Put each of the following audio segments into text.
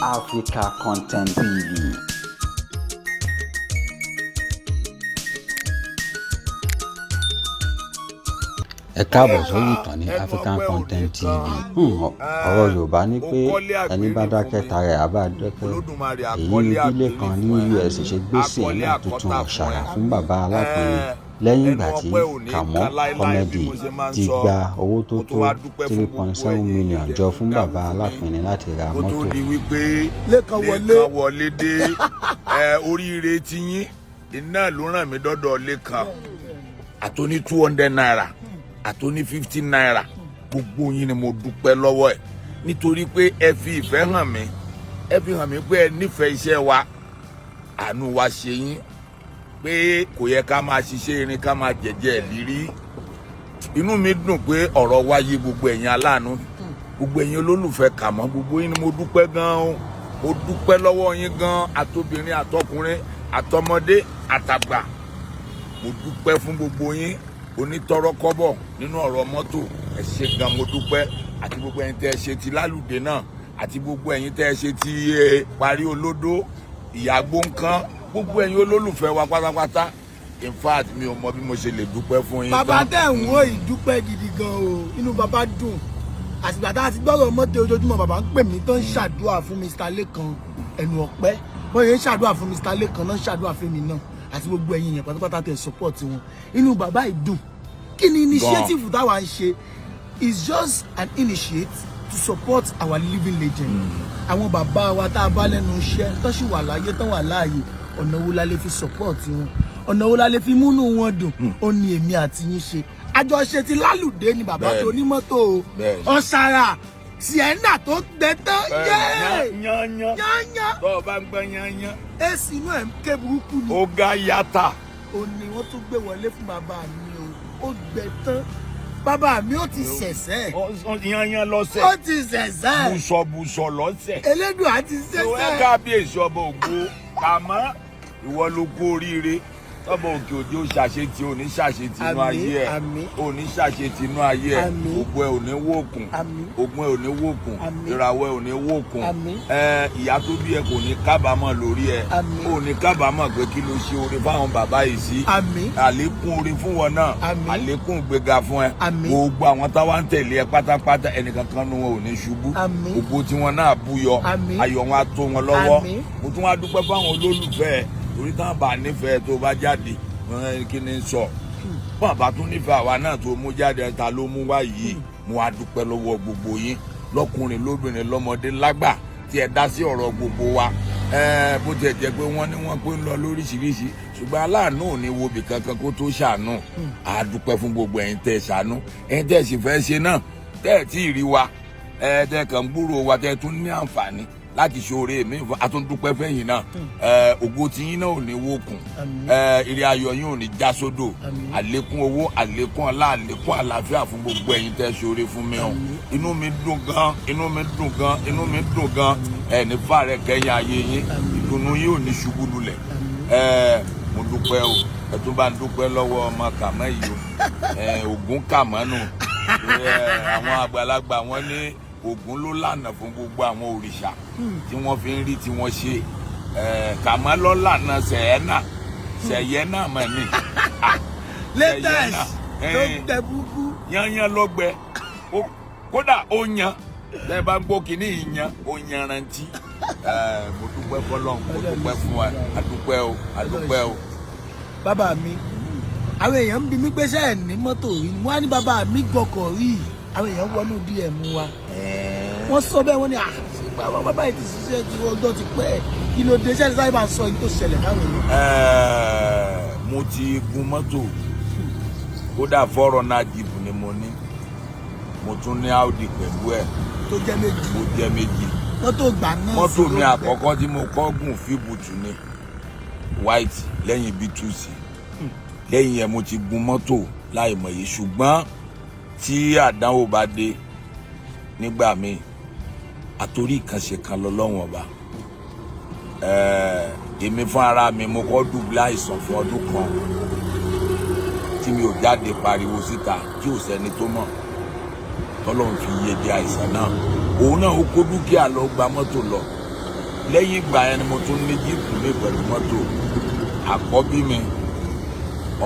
Africa Content TV. Ẹ káàbọ̀ sórí ìkànnì Ẹnu African ọpẹ́ ò ní Content kan. TV. Ọ̀rọ̀ Yorùbá ní pé Ó kọ́lé ẹni bá àgbèrè dákẹ́ fún mi. tara ẹ̀ á bá dákẹ́. Olódùmarè Èyí àkọ́lé ni bí àgbèrè Lékan ní fún ẹ. US ṣe gbé Akọ́lé Sienna tuntun àkọ́tà fún ọ̀ṣàrà ẹ. fún bàbá Alápinni Ẹ, lẹ́yìn ẹnu ìgbà tí ọpẹ́ ò ní Kàmọ́ kan láéláé bí Comedy mo ṣe máa ń ti sọ. gba owó tó Mo tún tó wá dúpẹ́ fún gbogbo 3.7 ẹ̀yin million tẹ́ jọ ń fún dáwó bàbá fún mi. Alápinni láti ra Kó tó mọ́tò. di wípé Lékan wọlé. Lékan wọlé dé. Ẹ, oríire tiyín iná ló ràn mí dọ́dọ̀ Lékan, àtòní ₦200, àtòní ₦50, gbogbo yín ni mo dúpẹ́ lọ́wọ́ ẹ̀, nítorí pé ẹ fi ìfẹ́ hàn mí, ẹ fi hàn mí pé ẹ nífẹ̀ẹ́ iṣẹ́ wa. Àánú wa ṣe yín pé kò yẹ ká máa ṣiṣẹ́ irin, ká máa jẹ̀jẹ̀ lírí. Inú mi dùn pé ọ̀rọ̀ wa yé gbogbo ẹ̀yin aláàánú, gbogbo ẹ̀yin olólùfẹ́ Kàmọ́. Gbogbo yín ni mo dúpẹ́ gan o. Mo dúpẹ́ lọ́wọ́ yín gan, àtobìnrin, àtọkùnrin, àtọmọdé, àtàgbà. Mo dúpẹ́ fún gbogbo yín onítọ́rọ́kọ́bọ̀ nínú ọ̀rọ̀ mọ́tò. Ẹ ṣé gan, mo dúpẹ́. Àti gbogbo ẹ̀yin tẹ́ ẹ ṣe ti lálùdé náà, àti gbogbo ẹ̀yin tẹ́ ẹ ṣe ti parí olódó ìyàgbó nǹkan, gbogbo ẹ̀yin olólùfẹ́ wa pátápátá. In fact, mi ò mọ bí mo ṣe lè dúpẹ́ fún yín Bàbá tán. tẹ̀ ń wò ìdúpẹ́ gidi gan o. Inú bàbá dùn àtìgbà tá a ti gbọ́rọ̀ mọ́tò. Ojoojúmọ́ bàbá ń pè mí tó ń ṣàdúrà fún Mr. Lékan. Ẹnu ọpẹ́ wọ́n yẹn ń ṣàdúrà fún Mr. Lékan náà, ń ṣàdúrà fún mi náà, àti gbogbo ẹ̀yin yẹn pátápátá tẹ̀ support wọn. Inú bàbá yìí dùn. Kí ni initiative táwa ń ṣe is just an initiate to support our living legend, àwọn bàbá wa tá a bá lẹ́nu iṣẹ́ tó sì wà láyé, tó wà láàyè. Ọ̀nà wo la lè fi support wọn? Ọ̀nà wo la lè fi múnú wọn dùn? Ó ní èmi àti yín ṣe àjọṣe ti lálùdé ni bàbá tó onímọ́tò o. Ọ̀sàrà Sienna tó gbẹ tán yéé. Yányán. Yányán. Tó o bá ń gbọ́ yányán. Èsì inú ẹ̀ ń ké burúkú ni. Ó ga yàtà. Ó ní wọ́n tún gbé wọlé fún bàbá mi o. Ó gbẹ tán, bàbá mi, ó ti ṣẹ̀ṣẹ̀. Yányán lọ́sẹ̀. Ó ti ṣẹ̀ṣẹ̀. Bùsọ̀bùsọ̀ lọ́sẹ̀. Elédùn àti Ìwọ ṣẹ̀ṣẹ̀. Kábíyèsí ọba ògo Kàmọ́, ìwọ ló kú oríire. Tọ́bọ̀ òkè òjò ṣàṣetì, òní ṣàṣetì inú Àmín, ayé ẹ̀. Àmín. Òní ṣàṣetì inú ayé ẹ̀. Àmín. Ògo ẹ̀ ò ní wókùn. Àmín. Ogun ẹ̀ ò ní wókùn. Àmín. Ìràwọ̀ ẹ̀ ò ní wókùn. Àmín. Ẹ, ìyá tó bí ẹ kò ní kábàámọ̀ lórí ẹ. Àmín. Ò ní kábàámọ̀ pé kí ló ṣe oore fáwọn bàbá yìí sí. Àmín. Àlékún oore fún wọn náà. Àmín. Àlékún ìgbéga fún ẹ. Àmín. Gbogbo àwọn táwa ń tẹ̀lé ẹ pátápátá, ẹnìkankan nu wọn ò ní ṣubú. Àmín. Ògo tí wọn náà búyọ. Àmín. Ayọ̀ wọn á tó wọn lọ́wọ́. Àmín. Mo tún wá dúpẹ́ fáwọn olólùfẹ́ ẹ, torí táwọn bá nífẹ̀ẹ́ tó bá jáde wọn, kí ni sọ fún àbá tún nífẹ̀ẹ́ àwa náà tó mú jáde, ta ló mú wá yìí? Mo wá dúpẹ́ lọ́wọ́ gbogbo yín, lọ́kùnrin, lóbìnrin, lọ́mọdé, lágbà, tí ẹ dá sí ọ̀rọ̀ gbogbo wa. Ẹ bó tiẹ̀ jẹ́ pé wọ́n ní wọ́n pé ń lọ lóríṣiríṣi, ṣùgbọ́n aláàánú ò ní wo ibì kankan kó tó ṣàánú. A dúpẹ́ fún gbogbo ẹ̀yin tẹ́ ẹ ṣàánú, ẹ̀yin tẹ́ ẹ sì fẹ́ ṣe náà, tẹ́ ẹ tí ì rí wa, ẹ tẹ́ kàn ń gbúrò wa, tẹ́ ẹ tún ní àǹfààní láti ṣe oore mi, a tún dúpẹ́ fẹ́yìn náà. Ẹ, ògo tiyín náà ò ní wókun. Àmín. Ẹ, ire ayọ̀ yín ò ní já sódò. Àmín. Àlékún owó, àlékún ọlá, àlékún àlàáfíà fún gbogbo ẹ̀yin tẹ́ ṣe oore fún mi o. Inú mi dùn gan, inú mi dùn gan, inú mi dùn gan. Ẹ ní fàárẹ̀ kẹ́yìn ayé yín. Ìdùnnú yín ò ní ṣubú lulẹ̀. Ẹ, mo dúpẹ́ o. Ẹ tún bá ń dúpẹ́ lọ́wọ́ ọmọ Kàmọ́ yìí o. Ẹ, Ògún Kàmọ́ nù. Ẹ, àwọn àgbàlagbà wọn ní Ògún ló lànà fún gbogbo àwọn òrìṣà tí wọ́n fi ń rí tí wọ́n ṣe. Ẹ, Kàmọ́ ló lànà sẹ̀yẹ́nà, sẹ̀yẹ́nà mọ̀ ní. Latest Sẹ̀yẹ́nà. tó gbẹ burúkú. Yányán lọ́gbẹ. Kódà ó yan tẹ́ ẹ bá ń gbọ́ kínní ìyan, ó yanrantí. Ẹ, mo dúpẹ́ fọlọ́run, mo dúpẹ́ fún wa. A dúpẹ́ o, a dúpẹ́ o. Bàbá mi, àwọn èèyàn ń bi mí pé ṣé ẹ̀ ní mọ́tò rí ni. Wọ́n á ní bàbá mi gbọ́kọ̀ rí. Àwọn èèyàn wọnú DM wa, wọ́n sọ bẹ́ẹ̀. Wọ́n ní, "Ah, bàbá, bàbá yìí ti ṣiṣẹ́ ti ọjọ́ ti pẹ́, kí ló dé?" Ṣẹ́ni sáré bá sọ yìí tó ṣẹlẹ̀ káwọn èèyàn. Ẹ, mo ti gun mọ́tò. Kódà 4Runner jeep ni mo ní. Mo tún ní Audi pẹ̀lú ẹ̀. Tó jẹ́ méjì. Mo jẹ́ méjì. Mọ́tò gbà náà Mọ́tò sì mi ló gbẹ. àkọ́kọ́ tí mo kọ́ gùn, fíbùtù ni, white, lẹ́yìn B2C. Lẹ́yìn yẹn, mo ti gun mọ́tò láì mọ̀ yìí, ṣùgbọ́n tí àdánwò bá dé nígbà míì, àtòrí ìkànṣe kan lọ́lọ́wọ́n ọba. Èmi fún ara mi, mo kọ́ dùbúlẹ̀ àìsàn fún ọdún kan tí mi ò jáde pariwo síta, tí ò sẹ́ni tó mọ̀, tọ́lọ́run fi yege àìsàn náà. Òun náà ó kó dúkìá lọ, gba mọ́tò lọ. Lẹ́yìn ìgbà yẹn ni mo tún ní jeep mi pẹ̀lú mọ́tò. Àkọ́bí mi,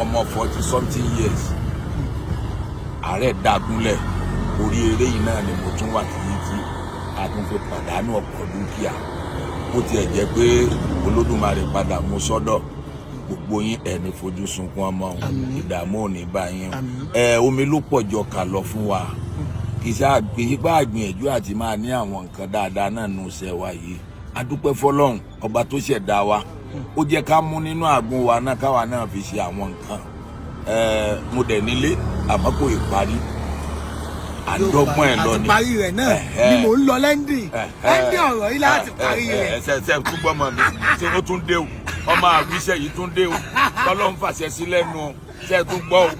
ọmọ 40 something years, ààrẹ dagunlẹ̀. Orí eré yìí náà ni mo tún wà títí tí a tún fi pàdánù ọ̀pọ̀ dúkìá. Bó tiẹ̀ jẹ́ pé Olódùmarè padà mú sọ́dọ̀ gbogbo yín, ẹni fojú sunkún ọmọ o. Ìdààmú ò ní bá yín o. Ẹ omi ló pọ̀ jọ kà lọ fún wa. Kì í ṣáà kì í bá gbìyànjú àti máa ní àwọn nǹkan dáadáa náà nù iṣẹ́ wa yìí. A dúpẹ́ fọ́lọ́run ọba tó ṣẹ̀dá wa, ó jẹ́ ká mú nínú àgùn wa náà káwa náà fi ṣe àwọn nǹkan. Ẹ mo dẹ̀ nílé, àmọ́ kò ì parí, àdọ́gbọ́n ẹ̀ lọ Àti ni. parí rẹ̀ náà ni mò ń lọ lẹ́ndì lẹ́ndì ọ̀rọ̀ yìí láti parí rẹ̀. Ṣe ṣe tún gbọ́mọ mi ṣe, ó tún dé o. Ọmọ àwíṣẹ́ yìí tún dé o. Tọ́lọ́run fàṣẹ sí lẹ́nu o. Ṣe tún gbọ́ o?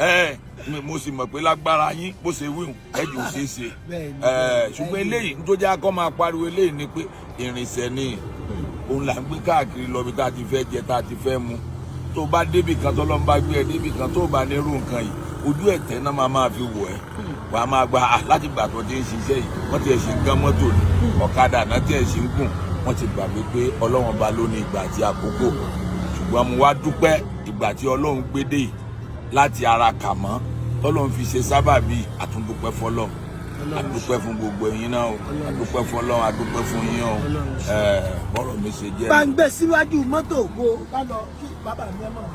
Ẹ mo sì mọ̀ pé lágbára yín, bó ṣe wíwùn ẹ jù ṣe é ṣe. Bẹ́ẹ̀ni. Ṣùgbọ́n eléyìí tó jẹ́ akọ́ máa pariwo eléyìí ni pé ìrìnsẹ̀ ni òun là ń gbé káàkiri lọ bí tá a ti fẹ́ jẹ, tá a ti fẹ́ mu. Tó bá débì kan, tọ́lọ́run bá gbé ẹ débì kan, tó bá nírú nǹkan yìí, ojú ẹ̀tẹ́ náà máa máa fi wọ̀ ẹ́. Wàá máa gba à láti gbà tó ti ń ṣiṣẹ́ yìí, wọ́n ti ẹ̀ ṣe ń gán mọ́tò ní ọ̀kadà náà tí ẹ̀ ṣe ń gùn. Wọ́n ti gbàgbé pé Ọlọ́run bá ló ní ìgbà àti àkókò. Ṣùgbọ́n mo wá dúpẹ́ ìgbà tí Ọlọ́run gbé dé yìí láti ara kà mọ́, tọ́lọ́run fi ṣe sábàbí. Àtúndúpẹ́ fọlọ́run, àdúpẹ́ fún gbogbo ẹ̀yin náà o. Àdúpẹ́ fọlọ́run, àdúpẹ́ fún yín o. Bọ́rọ̀ mi ṣe jẹ́. Bá ń gbé síwájú mọ́tò wo ká lọ kí bàbá mi ẹ mọ̀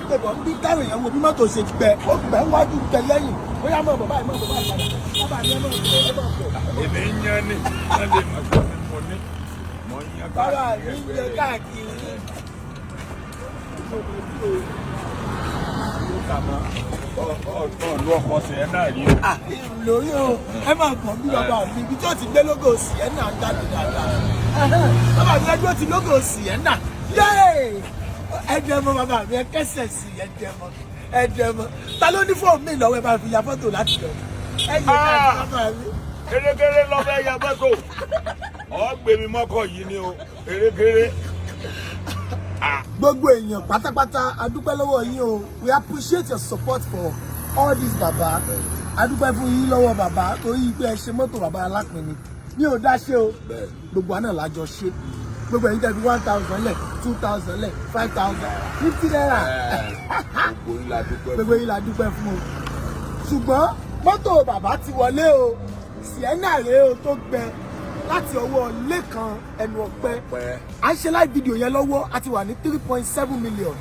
gbẹ̀bọ̀ bí káwọn èèyàn wo bí mọ́tò ṣe gbẹ. Ó gbẹ wájú, gbẹ lẹ́yìn. Bóyá mọ̀ bàbá yìí, mọ̀ bàbá yìí padà. Bàbá mi ẹ mọ̀ bọ̀, ẹ mọ̀ bọ̀. Èmi ń yan ni wọ́n lè mọ̀ pé mo ní mo ń yan Bàbá káàkiri mi ń ẹgbẹ́ yẹ rẹ̀. káàkiri. Ọ̀ọ́nù ọkọ̀ Sienna rí o. Ah, lórí o, ẹ máa gbọ̀n bí bàbá mi ibi tí ó ti gbé logo Sienna jáde dáadáa. Bàbá mi, ẹgbẹ́ ti logo Sienna yéè. Ẹ dẹ́mọ bàbá mi, ẹ kẹsẹ̀ sí, ẹ dẹ́mọ, ẹ dẹ́mọ. Ta ló ní fóònù mi lọ́wọ́? Ẹ máa fi ya fọ́tò láti lọ. Ẹ yẹ ká bàbá mi. Erékeré lọ́fẹ́ ya fọ́tò. Ọ̀ gbé mi mọ́kọ̀ yìí ni o, erékeré. Gbogbo èèyàn pátápátá, a dúpẹ́ lọ́wọ́ yín o. We appreciate your support for all this bàbá. A dúpẹ́ fún yín lọ́wọ́ bàbá torí pé ẹ ṣe mọ́tò bàbá Alápinni ní ò dá ṣe o. Gbogbo àná làjọ ṣe. Gbogbo ẹ̀yin tẹ́ fi 1,000 lẹ̀, 2,000 lẹ̀, 5,000, ₦50. Gbogbo yín la dúpẹ́. Gbogbo yín la dúpẹ́ fún o. Ṣùgbọ́n mọ́tò bàbá ti wọlé o. Sienna rèé o, tó gbẹ láti ọwọ́ Lẹ́kan Ẹnu Ọpẹ́. Pẹ́. À ń ṣe live video yẹn lọ́wọ́, a ti wà ní 3.7 million.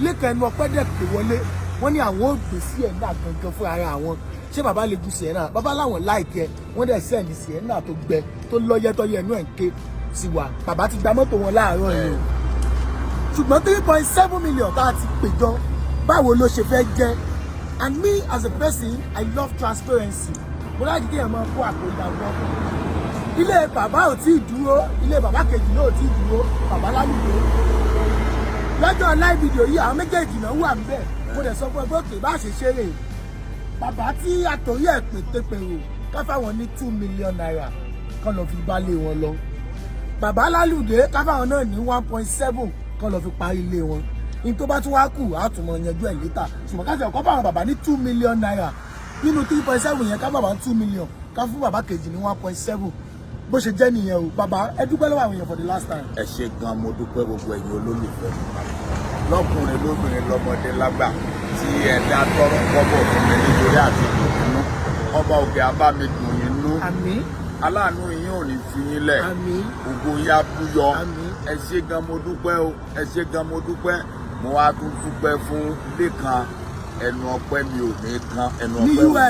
Lẹ́kan Ẹnu Ọpẹ́ dẹ̀ pè wọlé, wọ́n ní àwọn ò gbé Sienna gangan fún ara àwọn. Ṣé bàbá lè gun Sienna? Bàbá láwọn láìkẹ́. Wọ́n dẹ̀ send Sienna tó gbẹ, tó lọ́yẹ́ tọ́yẹ ẹnu ẹ̀ ń ké sí wa. Bàbá ti gba mọ́tò wọn láàárọ̀ yìí o. Ṣùgbọ́n 3.7 million tá a ti pè jọ, báwo ló ṣe fẹ́ jẹ́? And me as a person, I love transparency. Mo láti kéèyàn máa kó àpò ìdàgbọ́. Ilé bàbá ò tí ì dúró, ilé bàbá kejì náà ò tí ì dúró, bàbá lálùdó. Lọ́jọ́ live video yìí, àwọn méjèèjì náà wà níbẹ̀. Mo dẹ̀ sọ fún ẹ pé òkè bá ṣe ṣeré bàbá tí àtòrí ẹ̀ pètèpèrò ká fáwọn ní ₦2 million kán lọ fi gbálé wọn lọ. Bàbá lálùdé, ká fáwọn náà ní 1.7 kán lọ fi parí ilé wọn. Ní tó bá tún wá kù, á tún mọ yanjú ẹ̀ later. Ṣùgbọ́n ká fi ọ̀kọ́ fáwọn bàbá ní ₦2 million nínú 3.7 yẹn, ká bàbá 2 million, ká fún bàbá kejì ní 1.7. Bó ṣe jẹ́ nìyẹn o. Bàbá, ẹ dúpẹ́ lọ́wọ́ àwọn èèyàn for the last time. Ẹ ṣe gan, mo dúpẹ́. Gbogbo ẹ̀yin olólùfẹ́ mi lọ́kùnrin, lóbìnrin, lọ́mọdé, lágbà tí ẹ dá tọrọ kọ́bọ̀ fún mi nítorí àti dùn, ọba òkè á bá mi dùn yín nú. Àmín. Aláàánú yín ò ní fi yín lẹ̀. Àmín. Ògo yín á búyọ. Àmín. Ẹ ṣe gan, mo dúpẹ́ o. Ẹ ṣe gan, mo dúpẹ́. Mo wá tún dúpẹ́ fún Lẹ́kan Ẹnu Ọpẹ́. Mi ò ní kan ẹnu Ní ọpẹ́ ò US.